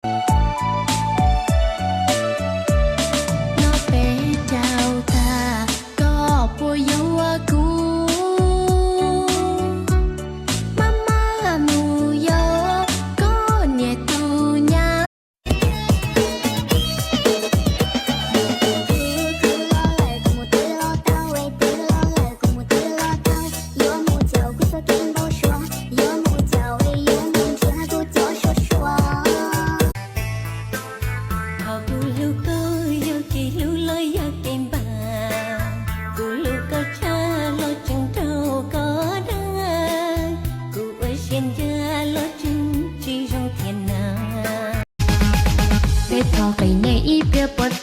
Nyob peb caug tag, koj puas yuav kuv? Maj maj mus yog koj niam tus nyab. Qhov kuv hlub koj yog kev hlub los yog kev npam, kuv hlub koj tshaj los tseem raug koj dag, kuv ua siab ncaj los tseem tsis zoo thiab na. Peb thov qhia nej ib pliag puas